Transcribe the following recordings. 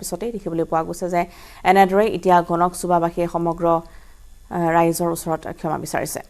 পিছতেই দেখিবলৈ পোৱা গৈছে যে এনেদৰে এতিয়া গণক চুবাবাসীয়ে সমগ্ৰ ৰাইজৰ ওচৰত ক্ষমা বিচাৰিছে।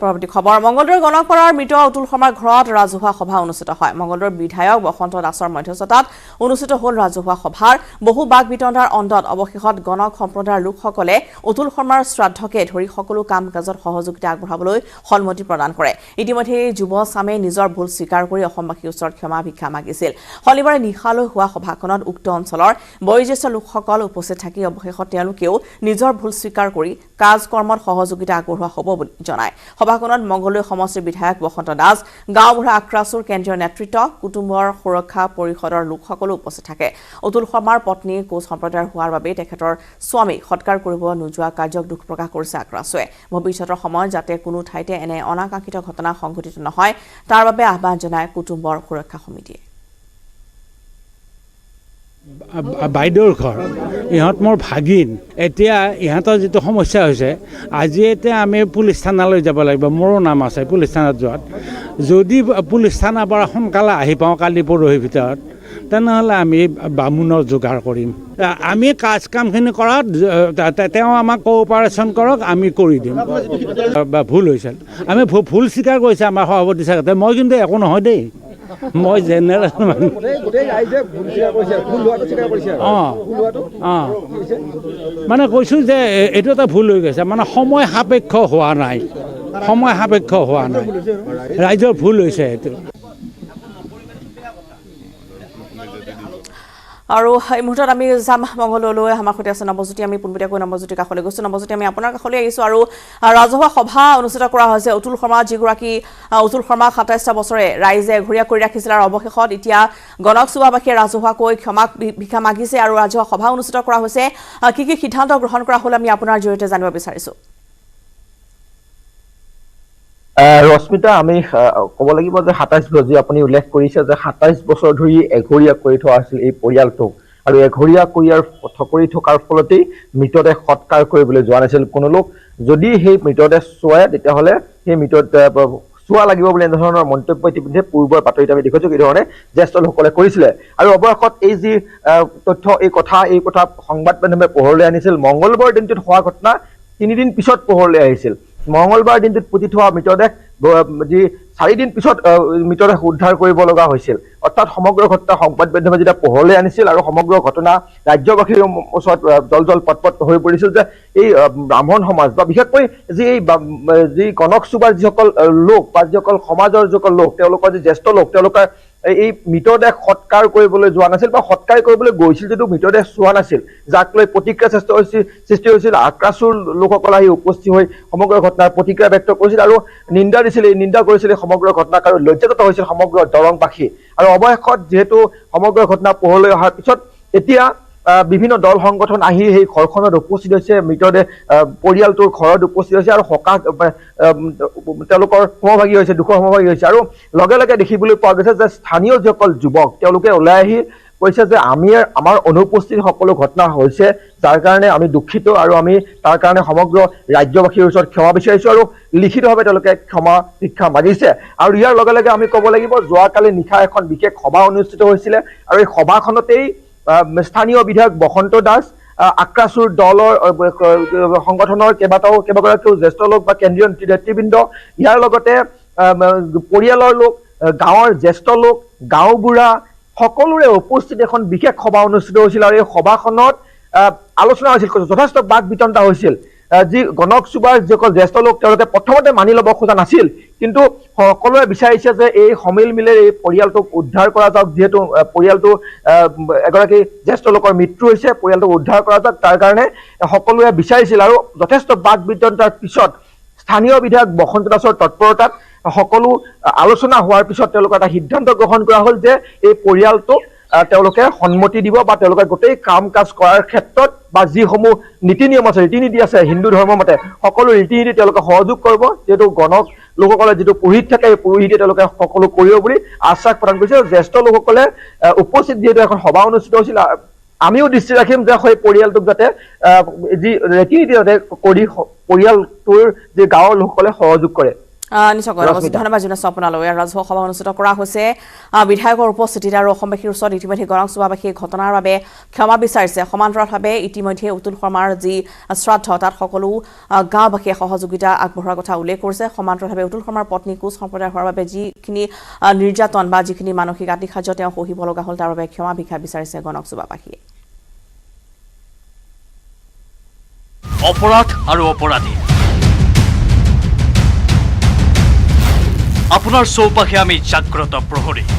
পৰৱৰ্তী খবৰ, মংগলদৈৰ গণকপাৰাৰ মৃত অতুল শৰ্মাৰ ঘৰত ৰাজহুৱা সভা অনুষ্ঠিত হয়। মংগলদৈৰ বিধায়ক বসন্ত দাসৰ মধ্যস্থতাত অনুষ্ঠিত হ'ল ৰাজহুৱা সভাৰ বহু বাক বিতণ্ডাৰ অন্তত অৱশেষত গণক সম্প্ৰদায়ৰ লোকসকলে অতুল শৰ্মাৰ শ্ৰাদ্ধকে ধৰি সকলো কাম কাজত সহযোগিতা আগবঢ়াবলৈ সন্মতি প্ৰদান কৰে। ইতিমধ্যে যুৱ চামে নিজৰ ভুল স্বীকাৰ কৰি অসমবাসীৰ ওচৰত ক্ষমা ভিক্ষা মাগিছিল। শনিবাৰে নিশালৈ হোৱা সভাখনত উক্ত অঞ্চলৰ বয়োজ্যেষ্ঠ লোকসকল উপস্থিত থাকি অৱশেষত তেওঁলোকেও নিজৰ ভুল স্বীকাৰ কৰি কাজ কৰ্মত সহযোগিতা আগবঢ়োৱা হ'ব বুলি জনায়। সভাখনত মংগলদৈ সমষ্টিৰ বিধায়ক বসন্ত দাস, গাঁওবুঢ়া আক্ৰাছুৰ কেন্দ্ৰীয় নেতৃত্ব, কুটুম্বৰ সুৰক্ষা পৰিষদৰ লোকসকলো উপস্থিত থাকে। অতুল শৰ্মাৰ পত্নী কোচ সম্প্ৰদায়ৰ হোৱাৰ বাবে তেখেতৰ স্বামীক সৎকাৰ কৰিব নোযোৱা কাৰ্যক দুখ প্ৰকাশ কৰিছে আক্ৰাছুৱে। ভৱিষ্যতৰ সময়ত যাতে কোনো ঠাইতে এনে অনাকাংক্ষিত ঘটনা সংঘটিত নহয় তাৰ বাবে আহ্বান জনায় কুটুম্বৰ সুৰক্ষা সমিতিয়ে। বাইদেউৰ ঘৰ, ইহঁত মোৰ ভাগিন। এতিয়া ইহঁতৰ যিটো সমস্যা হৈছে, আজি এতিয়া আমি পুলিচ থানালৈ যাব লাগিব, মোৰো নাম আছে পুলিচ থানাত যোৱাত। যদি পুলিচ থানাৰ পৰা সোনকালে আহি পাওঁ কালি পৰহিৰ ভিতৰত, তেনেহ'লে আমি বামুণৰ যোগাৰ কৰিম। আমি কাজ কামখিনি কৰাত তেওঁ আমাক কোঅপাৰেশ্যন কৰক, আমি কৰি দিম। ভুল হৈছিল, আমি ভুল স্বীকাৰ কৰিছে আমাৰ সভাপতি ছাৰে। মই কিন্তু একো নহয় দেই, মই জেনেৰেল মানুহ। অঁ অঁ, মানে কৈছোঁ যে এইটো এটা ভুল হৈ গৈছে, মানে সময় সাপেক্ষ হোৱা নাই, সময় সাপেক্ষ হোৱা নাই, ৰাইজৰ ভুল হৈছে এইটো। আৰু এই মুহূৰ্তত আমি যাম মংগলদৈলৈ, আমাৰ সৈতে আছে নৱজ্যোতি। আমি পোনপটীয়াকৈ নৱজ্যোতিৰ কাষলৈ গৈছোঁ। নৱজ্যোতি, আমি আপোনাৰ কাষলৈ আহিছোঁ আৰু ৰাজহুৱা সভা অনুষ্ঠিত কৰা হৈছে। অতুল শৰ্মা, যিগৰাকী অতুল শৰ্মাক 27টা বছৰে ৰাইজে এঘৰীয়া কৰি ৰাখিছিল আৰু অৱশেষত এতিয়া গণক চুবাবাসীয়ে ৰাজহুৱাকৈ ক্ষমা ভিক্ষা মাগিছে আৰু ৰাজহুৱা সভা অনুষ্ঠিত কৰা হৈছে। কি কি সিদ্ধান্ত গ্ৰহণ কৰা হ'ল আমি আপোনাৰ জৰিয়তে জানিব বিচাৰিছোঁ। ৰশ্মিতা, আমি ক'ব লাগিব যে 27 বছৰ, যি আপুনি উল্লেখ কৰিছে যে 27 বছৰ ধৰি এঘৰীয়া কৰি থোৱা আছিল এই পৰিয়ালটোক, আৰু এঘৰীয়া কৰি থকাৰ ফলতেই মৃতদেহ সৎকাৰ কৰিবলৈ যোৱা নাছিল কোনো লোক। যদি সেই মৃতদেহ চোৱাই তেতিয়াহ'লে সেই মৃতদেহ চোৱা লাগিব বুলি এনেধৰণৰ মন্তব্য ইতিমধ্যে পূৰ্বৰ বাতৰিত আমি দেখিছোঁ কি ধৰণে জ্যেষ্ঠ লোকসকলে কৰিছিলে। আৰু অৱশেষত এই যি তথ্য, এই কথা সংবাদ মাধ্যমে পোহৰলৈ আনিছিল। মংগলবাৰ দিনটোত হোৱা ঘটনা তিনিদিন পিছত পোহৰলৈ আহিছিল। মংগলবাৰ দিনটোত পুতি থোৱা মৃতদেহ যি 4 দিন পিছত মৃতদেহ উদ্ধাৰ কৰিব লগা হৈছিল। অৰ্থাৎ সমগ্ৰ ঘটনা সংবাদ মাধ্যমে যেতিয়া পোহৰলৈ আনিছিল আৰু সমগ্ৰ ঘটনা ৰাজ্যবাসীৰ ওচৰত জল জল পটপট হৈ পৰিছিল যে এই ব্ৰাহ্মণ সমাজ বা বিশেষকৈ যি এই যি গণক চুবাৰ যিসকল লোক বা যিসকল সমাজৰ যিসকল লোক, তেওঁলোকৰ যি জ্যেষ্ঠ লোক, তেওঁলোকে এই মৃতদেহ সৎকাৰ কৰিবলৈ যোৱা নাছিল বা সৎকাৰ কৰিবলৈ গৈছিল যদিও মৃতদেহ চোৱা নাছিল, যাক লৈ প্ৰতিক্ৰিয়া সৃষ্টি হৈছিল। আক্ৰাছুৰ লোকসকল আহি উপস্থিত হৈ সমগ্ৰ ঘটনাৰ প্ৰতিক্ৰিয়া ব্যক্ত কৰিছিল আৰু নিন্দা দিছিল, এই নিন্দা কৰিছিল এই সমগ্ৰ ঘটনাক আৰু লজ্জাগত হৈছিল সমগ্ৰ দৰংবাসী। আৰু অৱশেষত যিহেতু সমগ্ৰ ঘটনা পোহৰলৈ অহাৰ পিছত এতিয়া বিভিন্ন দল সংগঠন আহি সেই ঘৰখনত উপস্থিত হৈছে, মৃতদেহ পৰিয়ালটোৰ ঘৰত উপস্থিত হৈছে আৰু সকাহ তেওঁলোকৰ সমভাগী হৈছে, দুখৰ সমভাগী হৈছে। আৰু লগে লগে দেখিবলৈ পোৱা গৈছে যে স্থানীয় যিসকল যুৱক, তেওঁলোকে ওলাই আহি কৈছে যে আমি আমাৰ অনুপস্থিত সকলো ঘটনা হৈছে, যাৰ কাৰণে আমি দুখিত আৰু আমি তাৰ কাৰণে সমগ্ৰ ৰাজ্যবাসীৰ ওচৰত ক্ষমা বিচাৰিছো আৰু লিখিতভাৱে তেওঁলোকে ক্ষমা ভিক্ষা মাগিছে। আৰু ইয়াৰ লগে লগে আমি ক'ব লাগিব, যোৱাকালি নিশা এখন বিশেষ সভা অনুষ্ঠিত হৈছিলে আৰু এই সভাখনতেই স্থানীয় বিধায়ক বসন্ত দাস, আক্ৰাছুৰ দলৰ সংগঠনৰ কেইবাগৰাকীও জ্যেষ্ঠ লোক বা কেন্দ্ৰীয় নেতৃবৃন্দ, ইয়াৰ লগতে পৰিয়ালৰ লোক, গাঁৱৰ জ্যেষ্ঠ লোক, গাঁওবুঢ়া সকলোৰে উপস্থিত এখন বিশেষ সভা অনুষ্ঠিত হৈছিল। আৰু এই সভাখনত আলোচনা হৈছিল, যথেষ্ট বাক বিতণ্ডা হৈছিল। যি গণক চুবাৰ যিসকল জ্যেষ্ঠ লোক, তেওঁলোকে প্ৰথমতে মানি ল'ব খোজা নাছিল, কিন্তু সকলোৱে বিচাৰিছে যে এই সমিল মিলে এই পৰিয়ালটোক উদ্ধাৰ কৰা যাওক, যিহেতু পৰিয়ালটো এগৰাকী জ্যেষ্ঠ লোকৰ মৃত্যু হৈছে, পৰিয়ালটোক উদ্ধাৰ কৰা যাওক, তাৰ কাৰণে সকলোৱে বিচাৰিছিল। আৰু যথেষ্ট বাক বিতণ্ডাৰ পিছত স্থানীয় বিধায়ক বসন্ত দাসৰ তৎপৰতাত সকলো আলোচনা হোৱাৰ পিছত তেওঁলোকৰ এটা সিদ্ধান্ত গ্ৰহণ কৰা হ'ল যে এই পৰিয়ালটোক তেওঁলোকে সন্মতি দিব বা তেওঁলোকে গোটেই কাম কাজ কৰাৰ ক্ষেত্ৰত বা যিসমূহ নীতি নিয়ম আছে, ৰীতি নীতি আছে হিন্দু ধৰ্মৰ মতে, সকলো ৰীতি নীতি তেওঁলোকে সহযোগ কৰিব। যিহেতু গণক লোকসকলে যিটো পুৰোহিত থাকে, এই পুৰোহিতে তেওঁলোকে সকলো কৰিব বুলি আশ্বাস প্ৰদান কৰিছে। জ্যেষ্ঠ লোকসকলে উপস্থিত যিহেতু এখন সভা অনুষ্ঠিত হৈছিল, আমিও দৃষ্টি ৰাখিম যে সেই পৰিয়ালটোক যাতে যি ৰীতি নীতি যাতে কৰি পৰিয়ালটোৰ যে গাঁৱৰ লোকসকলে সহযোগ কৰে। নিশ্চয়কৈ ৰশ্মিতা। ধন্যবাদ জনাইছো আপোনালৈ। ইয়াৰ ৰাজহুৱা সভা অনুষ্ঠিত কৰা হৈছে বিধায়কৰ উপস্থিতিত আৰু অসমবাসীৰ ওচৰত ইতিমধ্যে গণক চুবাবাসীয়ে ঘটনাৰ বাবে ক্ষমা বিচাৰিছে। সমান্তৰালভাৱে ইতিমধ্যে অতুল শৰ্মাৰ যি শ্ৰাদ্ধ তাত সকলো গাঁওবাসীয়ে সহযোগিতা আগবঢ়োৱাৰ কথা উল্লেখ কৰিছে। সমান্তৰালভাৱে অতুল শৰ্মাৰ পত্নী কোচ সম্প্ৰদায়ৰ হোৱাৰ বাবে যিখিনি নিৰ্যাতন বা যিখিনি মানসিক আতিশায্য তেওঁ সহিব লগা হ'ল তাৰ বাবে ক্ষমা ভিক্ষা বিচাৰিছে গণক চুবাবাসীয়ে। অপৰাধ আৰু অপৰাধী আপোনাৰ চৌপাশে আমি জাগ্ৰত প্ৰহৰী।